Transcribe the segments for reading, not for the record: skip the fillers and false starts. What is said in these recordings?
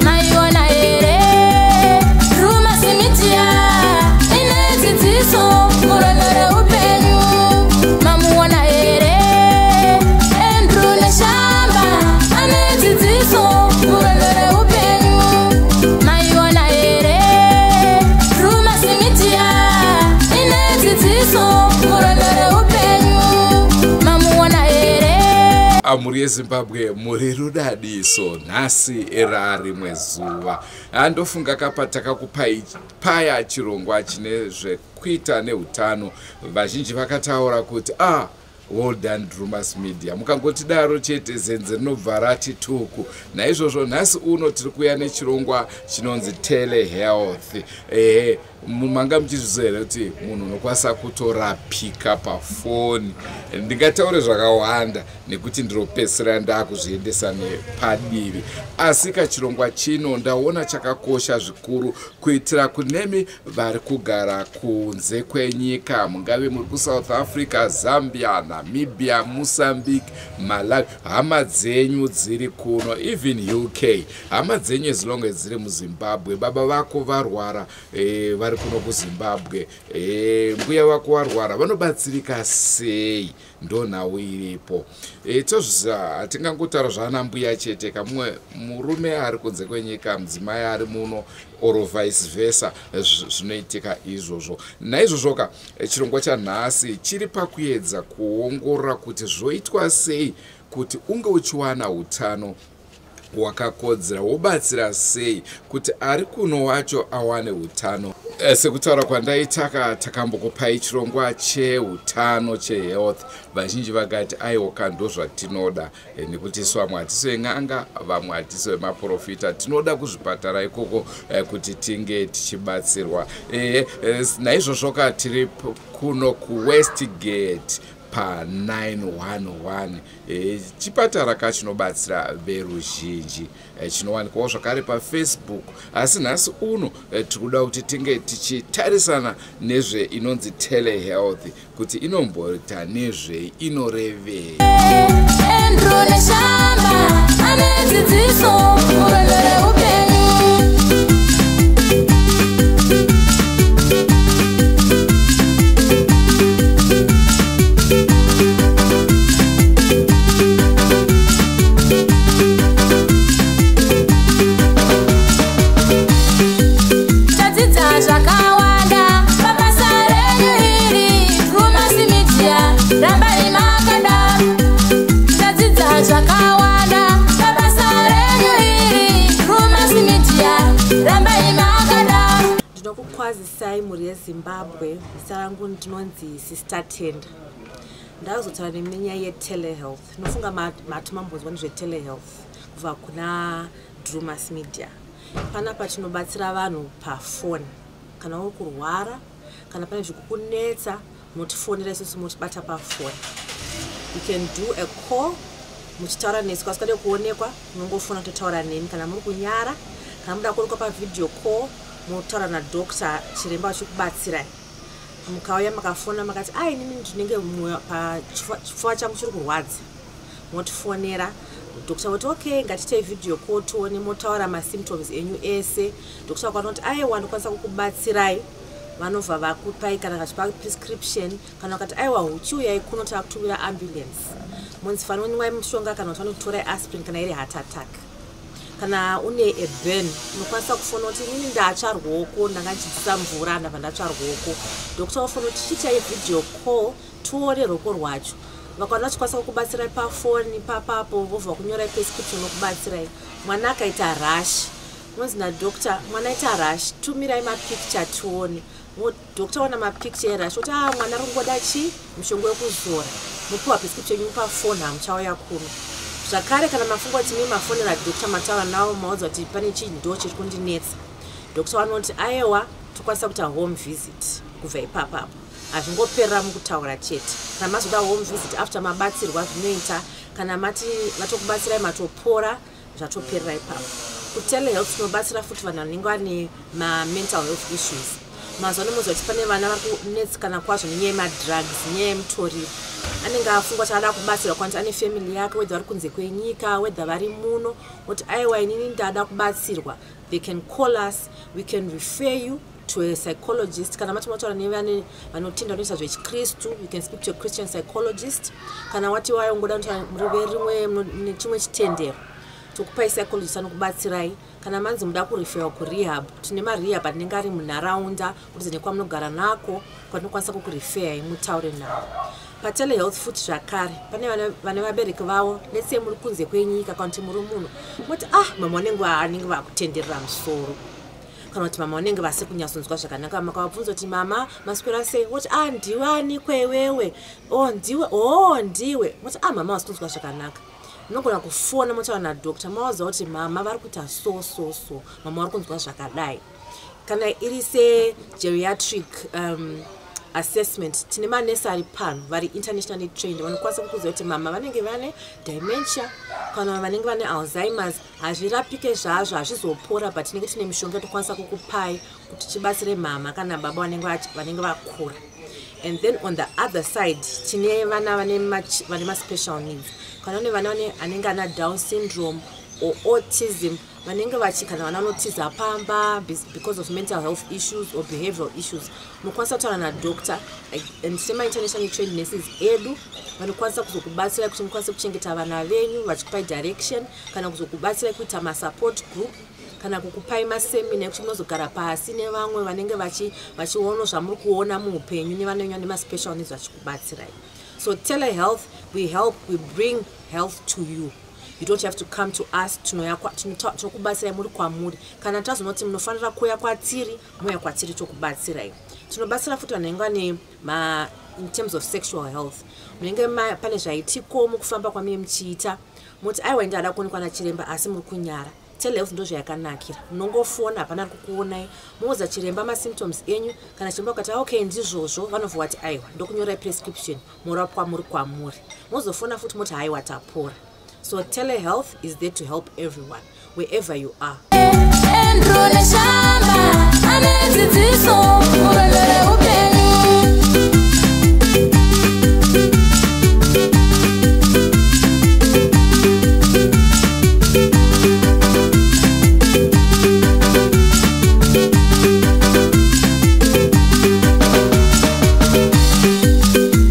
Maiona here Drewmas Media ine dzidziso murwendo reupenyu. Mamuona here Andrew Neshamba ane dzidziso murwendo reupenyu. Maiona here Drewmas Media ine dzidziso murwendo reupenyu. Mamuona here. Mhuri yeZimbabwe, muri rudadiso. Nhasi rarimwe zuva, andofunga kapa takakupai paya chirongwa chine zvekuita neutano. Vazhinji vakataura kuti, "Ah, well done, Drewmas Media." Mukangotidaro chete, zenze rinobva rati tuku. Naizvozvo nhasi uno tiri kuuya nechirongwa chinonzi telehealth. Ehe, manga muchizviziva here kuti munhu unokwanisa kutorapika pafoni? Ndingataure zvakawanda nekuti ndiropedzisira ndakuzviendesa nepadivi, asi kachirongwa chino ndaona chakakosha zvikuru kuitira kunemi vari kugara kunze kwenyika, mungave muri kuSouth Africa, Zambia, Namibia, Mozambique, Malawi. Hama dzenyu dziri kuno, even UK, hama dzenyu, as long as dziri muZimbabwe. Baba vako varwara, vari kuno kuZimbabwe, mbuya vako varwara, vanobatsirika sei? Ndo nhau iripo. Tozviziva, hatingangotaura zvaana mbuya chete. Kamumwe murume ari kunze kwenyika, mudzimai ari muno, or vice versa, zvinoitika izvozvo. Naizvozvoka chirongwa chanhasi chiri pakuedza kuongorora kuti zvoitwa sei kuti unge uchiwana utano hwakakodzera, wobatsira sei kuti ari kuno wacho awane utano. Sekutaura kwandaitaka, takambokupai chirongwa cheutano, chehealth. Vazhinji vakati, "Aiwoka, ndo zvatinoda," nekuti isu vamwe hatisi ven'anga, vamwe hatisi vemaprofita, tinoda kuzvipatara ikoko kuti tinge tichibatsirwa. Naizvozvoka tiri kuno kuWestgate pa911, chipatara kachinobatsira veruzhinji, chinowanikwawo zvakare paFacebook. Asi nhasi uno tiri kuda kuti tinge tichitarisana nezve inonzi telehealth, kuti inomboita nezvei, inorevei. Andrew Neshamba ane dzidziso murwendo reupenyu. Tadzidza zvakawanda pabasa renyu iri, Drewmas Media, rambai makadaro. Tadzidza zvakawanda pabasa renyu iri, Drewmas Media, rambai makadaro. Ndinokukwazisai, mhuri yeZimbabwe. Zita rangu ndinonzi Sister Tenda. Ndazotaura nenyaya yetelehealth. Ndinofunga mati mambonzwa nezvetelehealth kubva kuna Drewmas Media. Panapa tinobatsira vanhu pafoni. Kana uri kurwara, kana pane zvikukunetsa, munotifonera isusu, mutibata pafoni. You can do a call muchitaura nesu. Kasikade kuonekwa, munongofona totaura nemi. Kana muri kunyara, kana muda kuonekwa pavideo call, munotaura nadoctor chiremba vachikubatsirai. Mukauya makafona makati, "Ai, inini ndinenge pachipfuva changu chiri kurwadza," motifonera, doctor voti, "Okay, ngatitei video call tione." Motaura masymptoms enyu ese. Doctor vakanoti, "Aiwa, ndokwanisa kukubatsirai," vanobva vakupai kana vachipa prescription. Kana vakati, "Aiwa, uchiuyai kuno, taakutumira ambulance," munzi fanonwai mushonga, kana kuti vanotorai aspirin kana iri heart attack. Kana une a burn, unokwanisa kufona kuti, "Inini ndatsva ruoko, ndanga ndichidzisa mvura, ndabva ndatsva ruoko." Doctor vafona kuti, "Chiitai video call tione ruoko rwacho." Vakaona vachikwanisa kukubatsirai pafoni papapo, vobva kunyorai prescription, nokubatsirai. Mwana akaita rash, unonzi nadoctor, "Mwana aita rash, tumirai mapicture tione." Doctor ona mapicture erash, oti, "A, mwana ari kungoda chi mushonga wekuzora." Mupiwa prescription yenyu pafoni, hamuchauya kuno zvakare. Kana mafunga kuti mii mafonera doctor, mataura navo, maudza kuti pane chii ndo chiri kundinetsa, doctor vanoti, "Aiwa, tokwanisa kuita home visit." Kubva ipapapo hazvingoperera mukutaura chete. Kana mazoda home visit after mabatsirwa, zvinoita. Kana mati vatokubatsirai, matopora, Zvatoperera ipapo. Kutelehealth tinobatsira futi vanhu vanenge vane mamental health issues. Mazuva ano muziva kuti pane vana vari kunetsekana kwazvo nenyaya yemadrugs, nyaya yemutoriro. Anenge afunga kuti ada kubatsirwa kwanti ane family yake, whether vari kunze kwenyika, whether vari muno, kuti aiwa, inini ndada kubatsirwa. They can call us, we can refer you to a psychologist. Kana mati mataura nevane vanotenda, vanoita zvechikristu, you can speak to a Christian psychologist. Kana wati wayongoda muri verimwe nechimwe chitendero, tokupai psychologist anokubatsirai. Kana manzi muda kureferwa kurehab, tine marehab anenge ari munharaunda kudze nekwamunogara nako, kwatinokwanisa kukureferai mutaure navo. Patelehealth futi zvakare pane vane vabereki vavo, let's say muri kunze kwenyika kana kuti muri muno, moti, "Ah, mama vanenge vakutenderera musoro," kana kuti mama vanenge vasiri kunyatsonzwa zvakanaka. Makavabvunza kuti, "Mama, maswera sei?" Woti, "A ah, ndiwani kwewewe? O oh, ndiwe, o oh, ndiwe." Moti, "A ah, mama vasi kunzwa zvakanaka." Munogona kufona motaura nadoctor, mavaudza kuti mama vari kuita so so so, mama vari kunzwa zvakadai. Kana iri segeriatric assessment, tine manesi ari pano vari internationally trained vanokwanisa kukuudza kuti mama vanenge vane dementia kana vanenge vane Alzheimers. Hazvirapike zvazvo, hazvizopora, but tinenge tine mishonga tokwanisa kukupai kuti tibatsire mama kana baba vanenge vakura. And then on the other side tine vana vane maspecial needs. Kana une vana anenge ana Down syndrome or autism, vanenge vachi kana vana vanotiza pamba because of mental health issues or behavioral issues, munokwanisa kutaura nadoctor, and tine mainternational trained nurses edu vanokwanisa kuzokubatsirai kuti mukwanise kuchengeta vana venyu, vachikupai direction, kana kuzokubatsirai kuita masupport group, kana kukupai masemina ekuti munozogara pasi nevamwe vanenge vachiona zvamuri kuona muupenyu nevana venyu vane maspecial needs, vachikubatsirai. So telehealth, we help, we bring health to you. You don't have to come to us. Tinokubatsirai muri kwamuri. Kana tazonoti munofanira kuuya kwatiri, mouya kwatiri, tokubatsirai. Tinobatsira futi vanhu vanenge vane, in terms of sexual health, munenge pane zvaitiko mukufamba kwamuye muchiita, muti, "Aiwa, ndada kuonekwa nachiremba," asi muri kunyara. Telehealth ndo zvayakanakira. Munongofona, hapana ari kukuonai, moudza chiremba masymptoms enyu. Kana chiremba ukati, "Okay, ndizvozvo," vanobva vati, "Aiwa, ndokunyorai prescription," morapwa muri kwamuri. Mozofona futi moti, "Haiwa, tapora." So telehealth is there to help everyone wherever you are. Andrew Neshamba ane dzidziso murwendo reupenyu.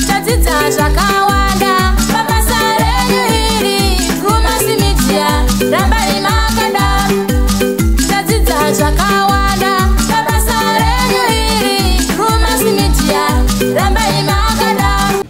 Tadzidza zvakawanda pabasa renyu iri, Drewmas Media. Rambai makadaro. Tadzidza zvakawanda pabasa renyu iri, Drewmas Media. Rambai makadaro.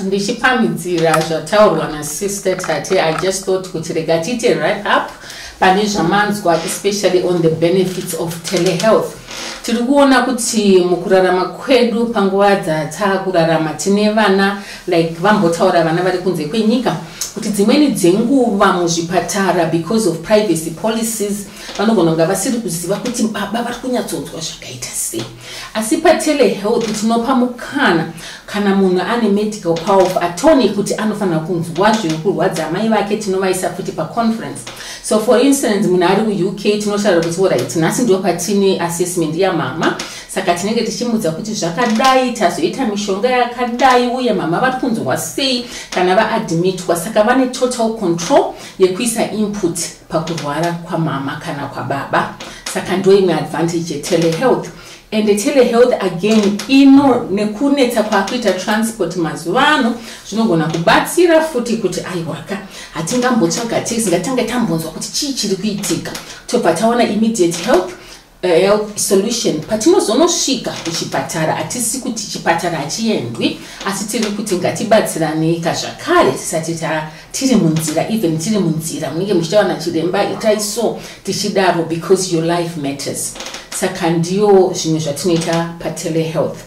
Ndichipamhidzira zvataurwa nasister Tate, I just thought kuti rega tiite wrap up pane zvamanzwa, especially on the benefits of telehealth. Tiri kuona kuti mukurarama kwedu, panguva dzataakurarama, tine vana, like vambotaura, vana vari kunze kwenyika, kuti dzimweni dzenguva muzvipatara, because of privacy policies, vanogona kunga vasiri kuziva kuti baba vari kunyatsonzwa zvakaita sei. Asi patelehealth tinopa mukana, kana munhu ane medical power of attorney kuti anofanira kunzwa zviri kurwadza amai vake, tinovaisa futi paconference. So for instance, munhu ari kuUK, tinotaura kuti, "Alright, nhasi ndo patine assessment yamama," saka tinenge tichimudza kuti zvakadai, tazoita mishonga yakadai, uye mama vari kunzwa sei kana vaadmitwa. Saka vane total control yekuisa input pakurwara kwamama kana kwababa. Saka ndo imwe advantage yetelehealth. And telehealth again, ino nekunetsa kwakuita transport mazuva ano, zvinogona kubatsira futi kuti, aiwaka, hatingambotsvaga taxi, ngatange tambonzwa kuti chii chiri kuitika, tobva taona immediate health solution. Patinozonosvika kuchipatara, hatisi kuti chipatara hachiendwi, asi tiri kuti ngatibatsiranei kazvakare tisati tiri munzira. Even tiri munzira, munenge muchitaura nachiremba, itai so, tichidaro, because your life matters. Saka ndiyo zvimwe zvatinoita patelehealth.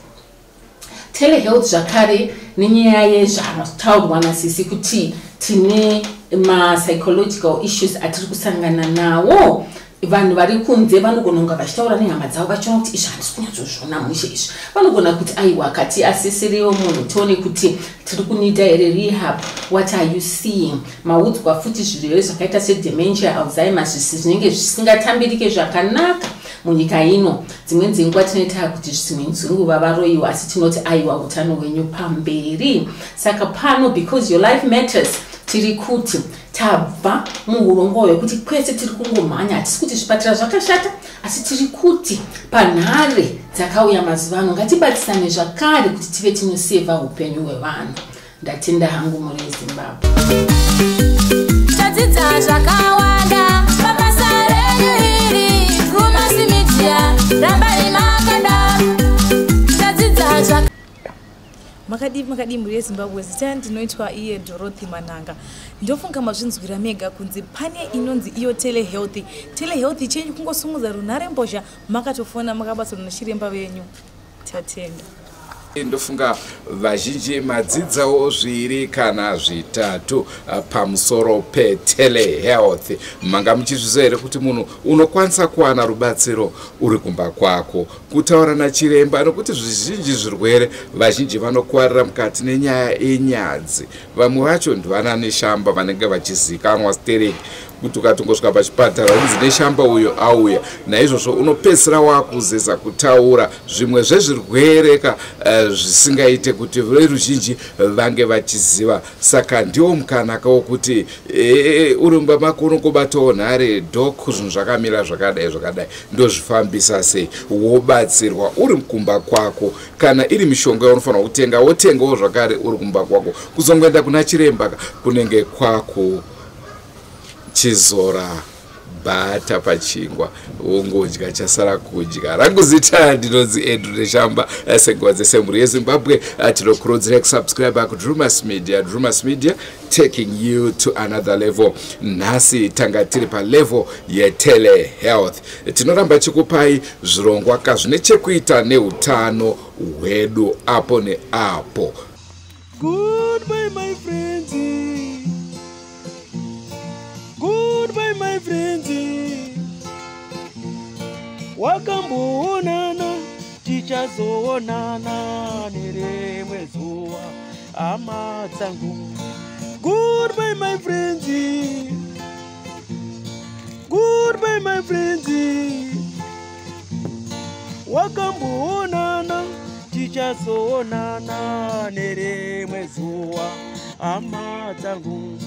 Telehealth zvakare, nenyaya yezvanotaurwa nasisi kuti tine mapsychological issues atiri kusangana nawo. Vanhu vari kunze vanogona kunga vachitaura nehama dzavo vachiona kuti izvi handisi kunyatsozviona mushe izvi. Vanogona kuti aiwa, kati asisiriwo munhu tione kuti tiri kunida here rehab. What are you seeing? Maudzwa futi zvirwere zvakaita sedementia, Alzheimers, zvinenge zvisingatambirike zvakanaka munyika ino. Dzimweni dzenguva tinoita kuti dzimwe dzenguva varoyiwa, asi tinoti aiwa, utano hwenyu pamberi. Saka pano, because your life matters, tiri kuti tabva muurongwa hwekuti kwese tiri kungomhanya. Hatisi kuti zvipatara zvakashata, asi tiri kuti panhare dzakauya mazuva ano ngatibatisane zvakare kuti tive tinosevha upenyu hwevanhu. Ndatenda hangu muri yeZimbabwe. Tadzidza zvakawanda pabasa renyu iri, Drewmas Media. Rambai makadaro. Tadzidza zvaka Makadii, makadii mhuri yeZimbabwe? Zita ndinoitwa iye Dorothy Mananga. Ndofunga mazvinzwira mega kunzi pane inonzi iyo telehealth. Telehealth chenyu kungosumudza runhare mbozha, makatofona, makabatsirwa nachiremba venyu. Tatenda. Ndofunga vazhinji madzidzawo zviri kana zvitatu pamusoro petelehealth. Manga muchizviziva here kuti munhu unokwanisa kuwana rubatsiro uri kumba kwako, kutaura nachiremba? Nokuti zvizhinji zvirwere vazhinji vanokuwarira mukati nenyaya yenyadzi. Vamwe vacho ndivana Neshamba vanenge vachizikanwa stereki kuti ukatongosvika pachipatara unzi Neshamba uyo auya. Naizvozvo unopedzisira wakuzeza kutaura zvimwe zvezvirwere ka zvisingaite kuti veruzhinji vange vachiziva. Saka ndiwo mukanaka wokuti uri mumba mako unongobatawo nhare, "Doc, zvinhu zvakamira zvakadai zvakadai, ndozvifambisa sei?" Wobatsirwa uri kumba kwako. Kana iri mishonga yaunofanira kutenga, wotengawo zvakare uri kumba kwako. Kuzongoenda kuna chiremba kunenge kwako chizora bhata pachingwa, wongodya chasara kudya. Rangu zita ndinonzi Andrew Neshamba. Senguva dzese, mhuri yeZimbabwe, tinokurudzirai kusubscribe kuDrumas Media. Drumas Media, taking you to another level. Nhasi tanga tiri palevel yetelehealth. Tinoramba chikupai zvirongwa ka zvine chekuita neutano hwedu apo neapo. Goodbye, my friends. Goodbye, my friends. Wakamboonana, tichazoonana nerimwe zuva, hama dzangu. Goodbye, my friends. Goodbye, my friends. Wakamboonana, tichazoonana nerimwe zuva, hama dzangu.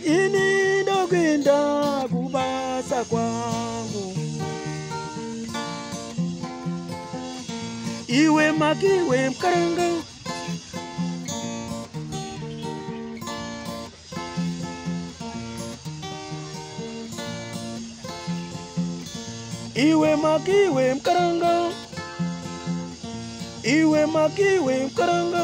Ini ndokuenda kubasa kwangu. Iwe makiwe mukaranga. Iwe makiwe mukaranga. Iwe makiwe mukaranga.